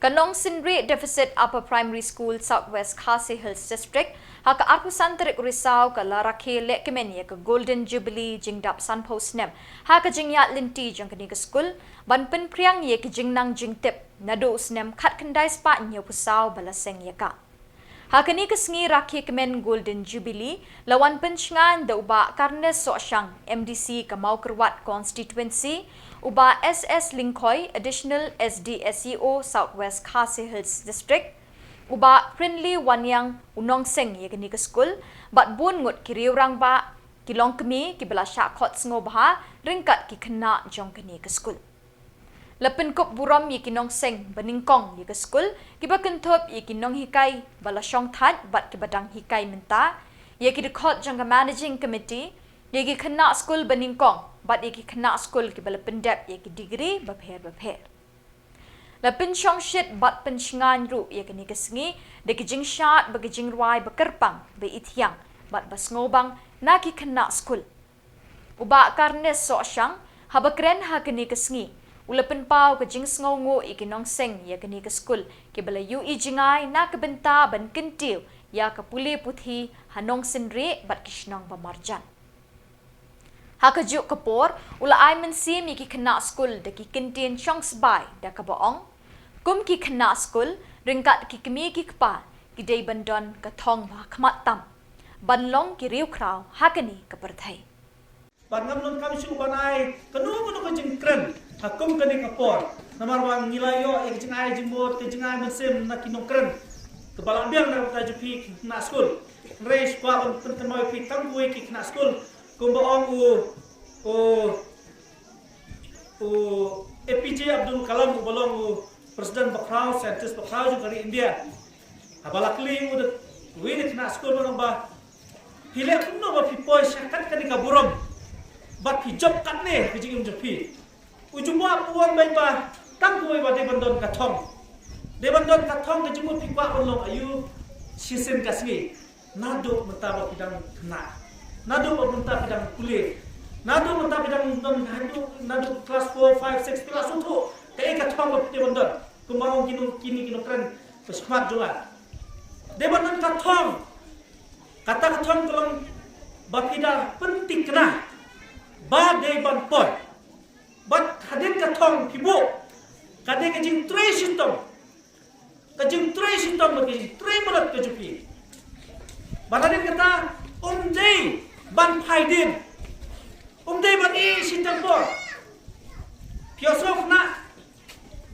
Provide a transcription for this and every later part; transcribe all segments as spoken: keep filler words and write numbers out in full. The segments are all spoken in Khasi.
Ka Nongsynrieh Deficit Upper Primary School, South West Khasi Hills District, ha ka arphew san tarik Risaw ka la rakhe lehkmen ïa ka Golden Jubilee jingdap sanphew snem ha ka jingïaid lynti jong kane ka skul, ban pynphriang ïa ki jingnang jingtip naduh u snem khatkhyndai spah hynñiewphew saw ba la seng ïa ka. Ha kane ka sngi rakhe kmen Golden Jubilee la wan pynshngaiñ da u Bah Carnes Sohshang, M D C ka Mawkyrwat Constituency, u Bah S S Lyngkhoi, Additional S D S E O, South West Khasi Hills District, u Bah Prinly Wanniang, u nongseng ïa kane ka skul, bad bun ngut ki riew rangbah, ki longkmie kiba la shah khot sngewbha ryngkat ki khynnah jong kane ka skul. La pynkup burom ïa ki nongseng ba nyngkong ïa ka skul, kiba kynthup ïa ki nonghikai ba la shong thait bad kiba dang hikai mynta, ïa ki dkhot jong ka Managing Committee, ïa ki khynnah skul ba nyngkong bad ïa ki khynnah skul kiba la pyndep ïa ki degree bapher bapher. La pynshongshit bad pynshngaiñ ruh ïa kane ka sngi da ki jingshad bad ki jingrwai ba kyrpang, ba ithiang bad ba sngewbang na ki khynnah skul. U Bah Carnes Sohshang, haba kren ha kane ka sngi, u la pynpaw ka jingsngewnguh ïa ki nongseng ïa kane ka skul, kiba la ïohi jngai na ka bynta ban kyntiew ïa ka pule puthi ha Nongsynrieh bad ki shnong ba marjan. Ha kajuh ka por, u la ai mynsiem ïa ki khynnah skul da ki kyntien shongsbai da kaba ong, kum ki khynnah skul, ryngkat ki kmie ki kpa, ki dei ban don ka thong ba hakhmat tam ban long ki riewkhraw ha kane ka pyrthei. Bad ngam donkam shuh ban ai kano kano ka jingkren ha kum kane ka por. Namar ba ngi la ïoh ïa ka jingai jingmut, ka jingai mynsiem na ki nongkren, kaba la biang na ka bynta jong phi ki khynnah skul. Hynrei shu kwah ban pynkynmaw ïa phi tang kawei ki khynnah skul, kumba ong u, u, u A P J Abdul Kalam, uba long u President bakhraw, scientist bakhraw jong ka ri India. Haba la kylli u da uwei na ki khynnah skul, ba ong ba, phi leh kumno ba phi poi sha kat kane ka burom, bad phi jop katne ha ka jingim jong phi? U jubab u ong beit ba tang kawei ba dei ban don ka thong. Dei ban don ka thong, ka jingmut phi kwah ban long aïu shisien ka sngi. Naduh mynta ba phi dang khynnah, naduh ba mynta phi dang pule, naduh mynta phi dang don, naduh, naduh class four, five, six, phi la sngewthuh kaei ka thong ba phi dei ban don. Kumba ong kino, kine ki nongkren ba shakhmat jong nga, dei ban don ka thong. Kata ka thong ka long ba phi da pynthikna ba dei ban poi. Bad hadien ka thong phi buh, ka dei ka jingtrei shitom, ka jingtrei shitom bad ka jingtrei merit ka jong phi. Bad hadien kata, ym dei ban phai dien, ym dei ban ïeh shiteng por. Phi ïohsngew khynnah?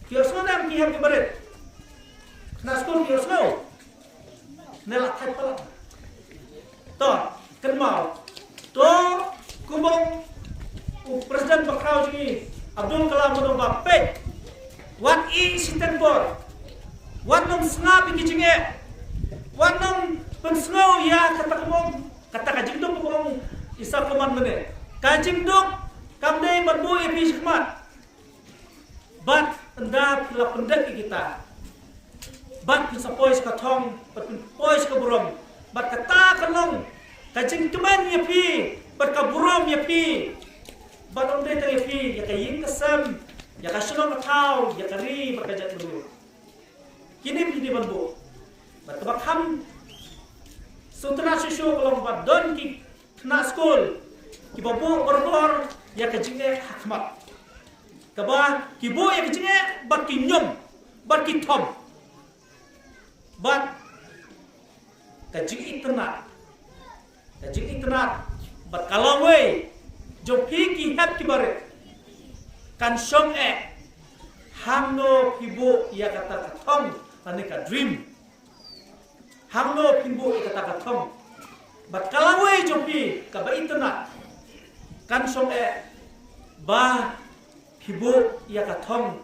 Phi ïohsngew ne em ki hep ki barit? Khynnah skul, phi ïohsngew ne la thait palat? To, kynmaw. To, kumba u President bakhraw jong ngi, Abdul Kalam, u ong ba peit, wat ïeh shiteng por, wat nym sngap ïa ki jingeh, wat nym pynsngew ïa kata ka mong, kata ka jingduk, kumba ong i Sir Command mynne. Ka jingduk kam dei ban buh ïa phi shakhmat. Bad ynda phi la pyndep ïa kita, bad phin sa poi sha ka thong, bad phin poi sha ka burom, bad kata kan long ka jingkmen ïa phi bad ka burom ïa phi. Bad ym dei tang ïa phi, ïa ka ïing ka sem, ïa ka shnong ka thaw, ïa ka ri bad ka jaitbynriew. Kine phi dei ban buh. Bad kaba kham sngewtynnat shuh shuh ka long ba don ki khynnah skul kiba buh barabor ïa ka jingeh ha khmat, kaba ki buh ïa ka jingeh bad ki ñium bad ki thom. Bad ka jingitynnat, ka jingitynnat bad ka lawei jong phi ki hep ki barit kan shong eh hangno phi buh ïa kata ka thong lane ka dream. Hangno phin buh ïa kata ka thong. Bad ka lawei jong phi kaba itynnat kan shong eh ba phi buh ïa ka thong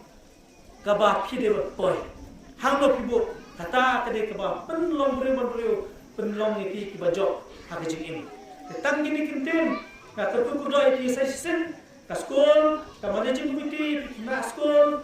kaba phi dei ban poi. Hangno phi buh, kata ka dei kaba pynlong briew man briew, pynlong ïa phi kiba jop ha ka jingim. Te tang kine ki ktien nga kyrkhu kyrdoh ïa phi sa shisien, ka skul, ka managing committee, ki khynnah skul,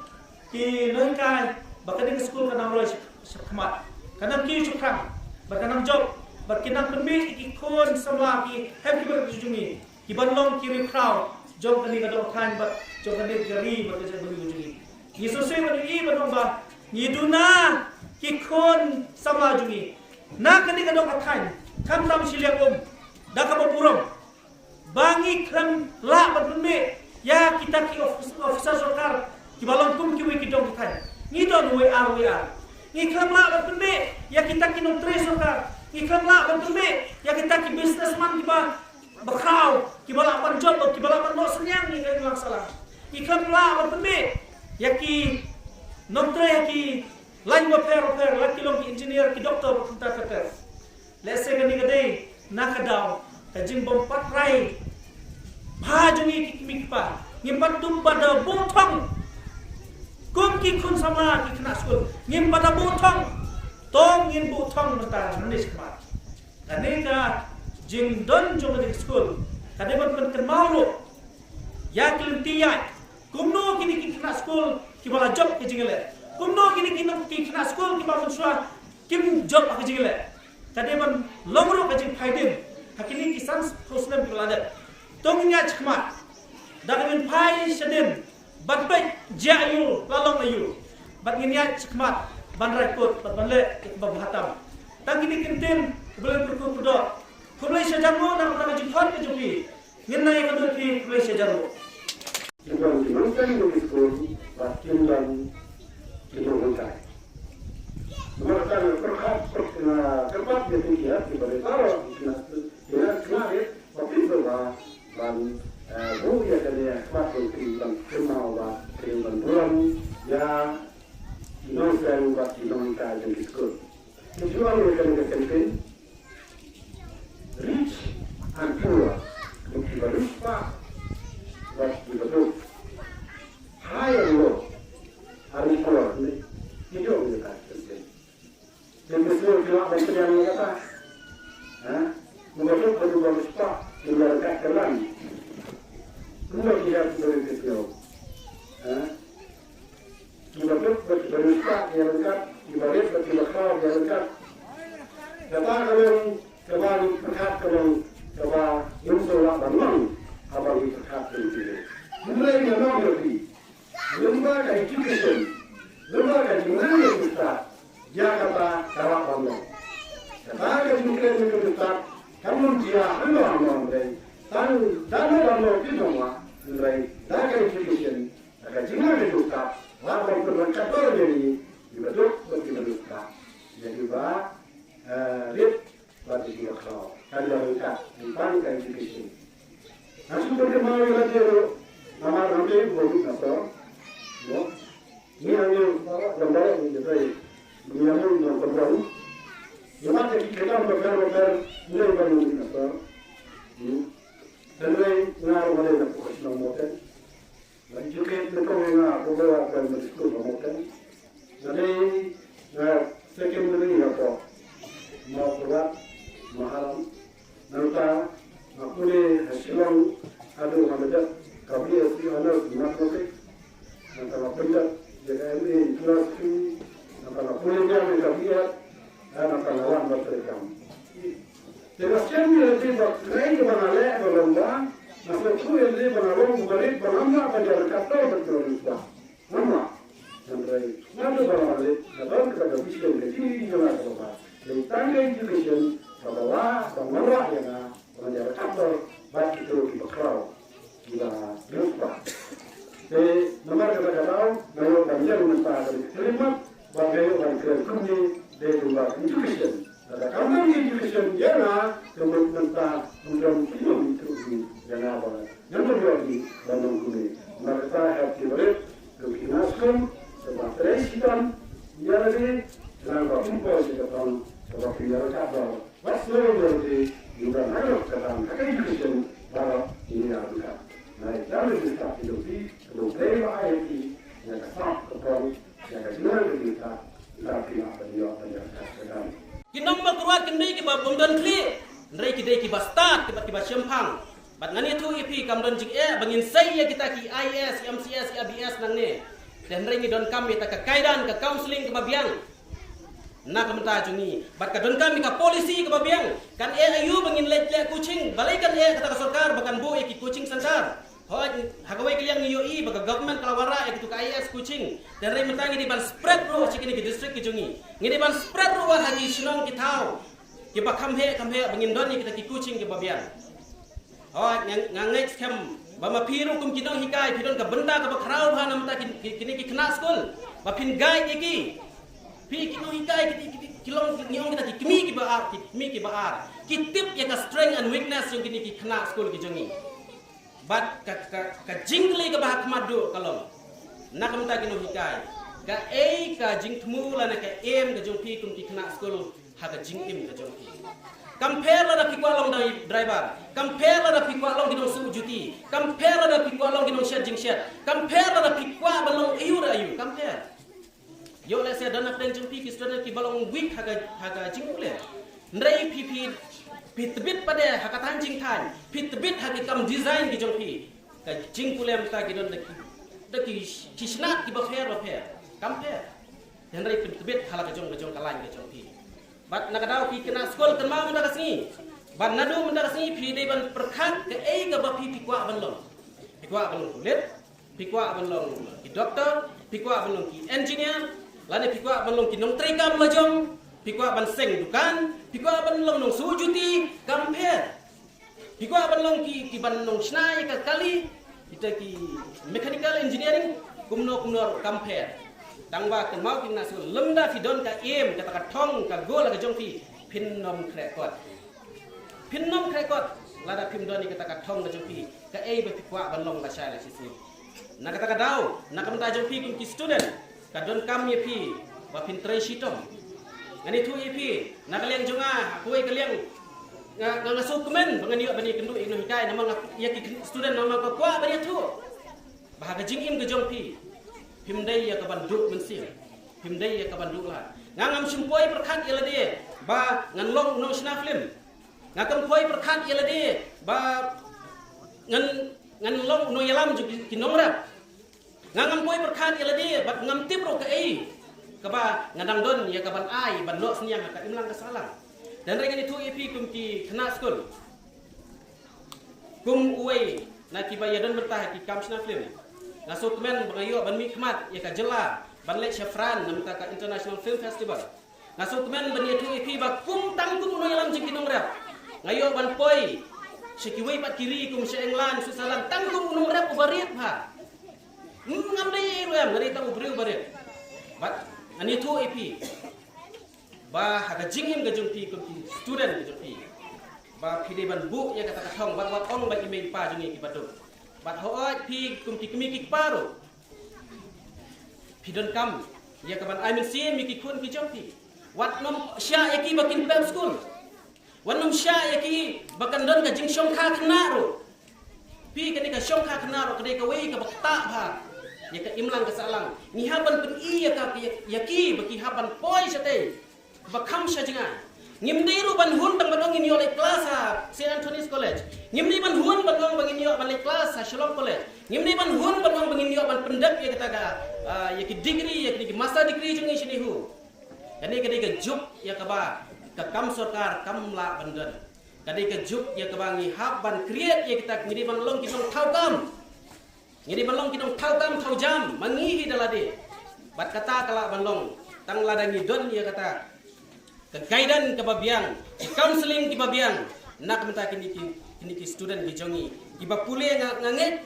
ki nonghikai, ba kane ka skul kan nang roi sha, sha khmat, kan nang kiew sha khmat, bad kan nang jop, bad kin nang pynmih ïa ki khun samla, ki hep ki barit jong ngi, ki ban long ki riewkhraw jong kane ka dong thaiñ bad jong kane ka ri bad ka jaitbynriew jong ngi. Ngi sngewsih bad ngi i ban ong ba Ngi duna ki khun samla jong ngi na kane ka dong ka thaiñ, khamtam shiliang um, da kaba burom ba ngi khlem lah ban pynmih ïa kita ki ofis-, officer sorkar kiba long kum kiwei ki dong ki thaiñ. Ngi don wei ar wei ar. Ngi khlem lah ban pynmih ïa kita ki nongtrei sorkar. Ngi khlem lah ban pynmih ïa kita ki businessman kiba bakhraw, kiba lah ban jop, kiba lah ban noh synñiang ïa ka imlang sahlang. Ngi khlem lah ban pynmih ïa ki nongtrei ïa ki lain bapher bapher, la ki long ki engineer, ki doktor, ki kumta ter ter. Lehse kane ka dei na ka daw ka jingbym pat rai bha jong ngi ki kmie ki kpa. Ngim pat dup ba da buh thong kum ki khun samla ki khynnah skul. Ngim pat da buh thong. To ngin buh thong mynta nangne shakhmat. Kane ka jingdon jong kane ka skul ka dei ban pynkynmaw ruh ïa ki lynti ïaid. Kumno kine ki khynnah skul kiba la jop ka jingïaleh? Kumno kine ki nong-, ki khynnah skul kiba mynshuwa kim jop ha ka jingïaleh? Ka dei ban long ruh ka jingphaidien ha kine ki san phew snem kiba la dep. To ngin ïaid shakhmat da kaba ngin phai shadien, bad peit jia aïu la long aïu, bad ngin ïaid shakhmat ban rai kut bad ban leh ïa kaba bha tam. Tang kine ki ktien uba la pyrkhat pyrdoh. Khublei shihajar nguh na ka bynta ka jingkhot ka jong phi. Ngin nang ïakynduh ïa phi, khublei shihajar nguh. Ki don ki nongtrei jong ki skul bad ki don ki nonghikai. Namar kata nga pyrkhat, nga kyrpad ïa phi ki hep kiba rit baroh, ki khynnah, ki khynnah rit, ba phi sngewbha ban, eh, buh ïa kane ha khmat jong phi ban kynmaw ba phi dei ban burom ïa ki nongseng bad ki nonghikai jong ki skul. Ki ju ong ïa kane ka campaign, rich and poor, kiba riewspah bad kiba duk, high and low, are equal. Ki ju ong ïa kane ka campaign. Te ki sngewthuh ban pynïaid ïa kata. Ha? Kiba duk bad kiba riewspah, kiba ryngkat ka lang. Kumno ki hap kiba rit ki sngew? Ha? Kiba duk bad kiba riewspah ki ïaryngkat, kiba rit bad kiba khraw ki ïaryngkat. Kata ka long kaba ngi pyrkhat, ka long kaba ngim sngewlah ban long haba ngi pyrkhat ïa kine. Hynrei nga ong ïa phi, lyngba ka education, lyngba ka jingnang ïa ki stad, ïa kata ka lah ban long. Kata ka jingkren ïa ki stad kam long jia hangno hangno, hynrei tang da no da no phi ym lah, hynrei da ka education, da ka jingnang ïa ki stad, lah ban pynryngkat ïa ngi, kiba duk bad kiba riewspah, ïa kiba, eh, rit bad ïa kiba khraw. Kan ïaryngkat, tang ka education. Nga shu pyrkhat ïa lade ruh, namar nga dei u ba mih na sor. Mo? Ngi hangne baroh, jong baroh ngi dei. Ngi hangne ngi nongkynrong. Ngi mat ïa ki kyrdan bapher bapher, ngi dei ba ngi mih na sor. Hmm. Hynrei nga ruh nga dei na ka shnong Mawteng. Nga educate nyngkong ïa nga hapoh Lower Primary School ha Mawteng. Nga dei, nga secondary hapoh Mawkyrwat, Maharam. Nangta nga pule ha Shillong haduh nga la dep ka B S C Honours Mathematics. Nangta nga pyndep ïa ka M A in Philosophy. Nangta nga pule biang ïa ka B Ed. Nangta nga wan ban trei kam. Te nga shem ïa lade ba kaei kaba nga leh ka long ba nga sngewthuh ïa lade ba nga long uba rit ba ngam lah ban ïaryngkat dor bad ki nongrim sha. Ngam lah. Hynrei naduh ba nga rit nga don kata ka vision, ka jingim jong nga kaba bha. Dei tang ka education kaba lah ban wanrah ïa nga ban ïaryngkat dor bad kito kiba khraw, kiba riewspah. Te namar kata ka daw nga ïoh ban ïeng mynta ha kane ka khlieh mat bad nga ïoh ban kren kumne, dei lyngba ka education. Lada kam don education ïa nga, ka mut mynta ym don kino kino ïa nga ba ngan ym ïoh ban long kumne. Namar kata hep ki barit, to ki nang sngewthuh, to ba trei shitom ïa lade, khnang ba ym poi sha ka thong kaba pynïaryngkat dor. Wat sngew ïa lade, ïa ka nang ka tang ka education baroh ïa ka. Nai ka le ka ki dong ki, ka dong dei ba ai ki ïa ka sap ka pong, ïa ka jingnang ka jingtap, ïa ka pynïaid ban ïoh ban ïa ka ka dang. Ki nong Mawkyrwat kim dei kiba bym don khlieh, hynrei ki dei kiba stad, kiba, kiba shemphang. Bad ngan ïathuh ïa phi, kam don jingeh ba ngin sei ïa kita ki I A S, ki M C S, ki I P S nangne. Te hynrei ngi donkam ïa kata ka kaida, ka counselling kaba biang na ka bynta jong ngi. Bad ka donkam ïa ka policy kaba biang. Kan eh aïu ba ngin leit leh coaching? Balei kan eh kata ka sorkar ba kan buh ïa ki coaching center? Hoi, ha kawei ka liang ngi ïohi ba ka government ka la wanrah ïa kito ka I A S coaching. Hynrei mynta ngi dei ban spread ruh ha kine ki district ki jong ngi. Ngi dei ban spread ruh ha ki shnong ki thaw kiba kham heh kham heh ba ngin don ïa kita ki coaching kiba biang. Hoi, nga, nga ngeit skhem ba ma phi ruh kum ki nonghikai phi don ka bynta kaba khraw bha na mynta ki, ki, kine ki khynnah skul ba phin guide ïa ki. Phi ki nonghikai ki, ki, ki, ki long ngi ong kita ki kmie kiba ar, ki kmie kiba ar. Ki tip ïa ka strength and weakness jong kine ki khynnah skul ki jong ngi. Bad ka, ka, ka jingkylli kaba ha khmat duh ka long, na ka bynta ki nonghikai, kaei ka jingthmu lane ka aim ka jong phi kum ki khynnah skul ha ka jingim ka jong phi? Kam pher lada phi kwah long dai-, driver, kam pher lada phi kwah long ki nongsuh juti, kam pher lada phi kwah long ki nongshet jingshet, kam pher lada phi kwah ban long aiu re aiu, kam pher. Ïoh lehse don na pdeng jong phi ki student kiba long weak ha ka, ha ka jingpule. Hynrei phi, phi, phi tbit pat de ha ka thaiñ jingthaiñ, phi tbit ha ki kam design ki jong phi. Ka jingpule mynta ki don da ki, da ki, ki shnat kiba pher ba pher. Kam pher. Hynrei phi tbit ha la ka jong, ka jong ka lain ka jong phi. Bad na ka daw ki khynnah skul kynmaw mynta ka sngi. Bad naduh mynta ka sngi phi dei ban pyrkhat kaei kaba phi, phi kwah ban long. Phi kwah ban long pulit, phi kwah ban long ki doktor, phi kwah ban long ki engineer, lane phi kwah ban long ki nongtrei kam lajong, phi kwah ban seng dukan, phi kwah ban long nongsuh juti, kam pher. Phi kwah ban long ki, ki ban nongshna ïa ka kali, kita ki mechanical engineering, kumno kumno ruh kam pher. Tang ba kynmaw ki khynnah skul, lymda phi don ka aim, kata ka thong, ka goal ka jong phi, phin nym khreh kot. Phin nym khreh kot lada phim don ïa kata ka thong ka jong phi, kaei ba phi kwah ban long lashai lashisngi. Na kata ka daw, na ka bynta jong phi kum ki student, ka donkam ïa phi ba phin trei shitom. Ngan ïathuh ïa phi, na ka liang jong nga, ha kawei ka liang, nga, nga, nga sngewkmen ba ngan ïoh ban ïakynduh ïa ki nonghikai, namar nga, ïa ki student, namar nga kwah ban ïathuh ba ha ka jingim ka jong phi, phim dei ïa ka ban duh mynsiem, phim dei ïa ka ban duh lad. Nga ngam shym poi pyrkhat ïa lade ba ngan long u nongshna film. Nga kam poi pyrkhat ïa lade ba ngan, ngan long u nongïalam jong ki, ki nongrep. Nga ngam poi pyrkhat ïa lade bad ngam tip ruh kaei kaba nga dang don ïa ka ban ai ban noh synñiang ha ka imlang ka sahlang. Hynrei ngan ïathuh ïa phi kum ki khynnah skul, kum uwei na kiba ïadon bynta ha ki kam shna film, nga sngewkmen ba nga ïoh ban mihkhmat ïa ka jylla ban leit sha France na bynta ka International Film Festival. Nga sngewkmen ban ïathuh ïa phi ba kum, tang kum u nongïalam jong ki nongrep, nga ïoh ban poi sha kiwei pat ki ri kum sha England, Switzerland, tang kum u nongrep uba rit bha. Hmm, ngam dei ei ruh em, nga dei tang u briew uba rit. Bad ngan ïathuh ïa phi ba ha ka jingim ka jong phi kum ki student ka jong phi, ba phi dei ban buh ïa kata ka thong, bad wat ong ba i mei i pa jong ngi kiba duk. Bad hooid phi kum ki kmie ki kpa ruh, phi donkam ïa ka ban ai mynsiem ïa ki khun ki jong phi. Wat nym shah ïa ki ba kin pep skul. Wat nym shah ïa ki ba kan don ka jingshongkha khynnah ruh. Phi, kane ka shongkha khynnah ruh ka dei kawei kaba ktah bha ïa ka imlang ka sahlang. Ngi hap ban pyni ïa ka, ïa, ïa ki ba ki hap ban poi shatei ba kham sha jngai. Ngim dei ruh ban hun tang ban ong ngin ïoh leit klas ha Saint Anthony's College. Ngim dei ban hun ban ong ba ngin ïoh ban leit klas ha Shillong College. Ngim dei ban hun ban ong ba ngin ïoh ban pyndep ïa kata ka, ah, ïa ki degree, ïa ki, ki master degree jong ngi shane hi. Kane ka dei ka juk ïa kaba ka kam sorkar kam lah ban don. Ka dei ka juk ïa kaba ngi hap ban create ïa kita, ngi dei ban long ki nongthaw kam. Ngi dei ban long ki nongthaw kam thaw jam ma ngi hi da lade. Bad kata ka lah ban long tang lada ngi don ïa kata ka guidance kaba biang, ki counselling kiba biang na ka bynta kine ki, kine ki student ki jong ngi kiba pule. Nga, nga ngeit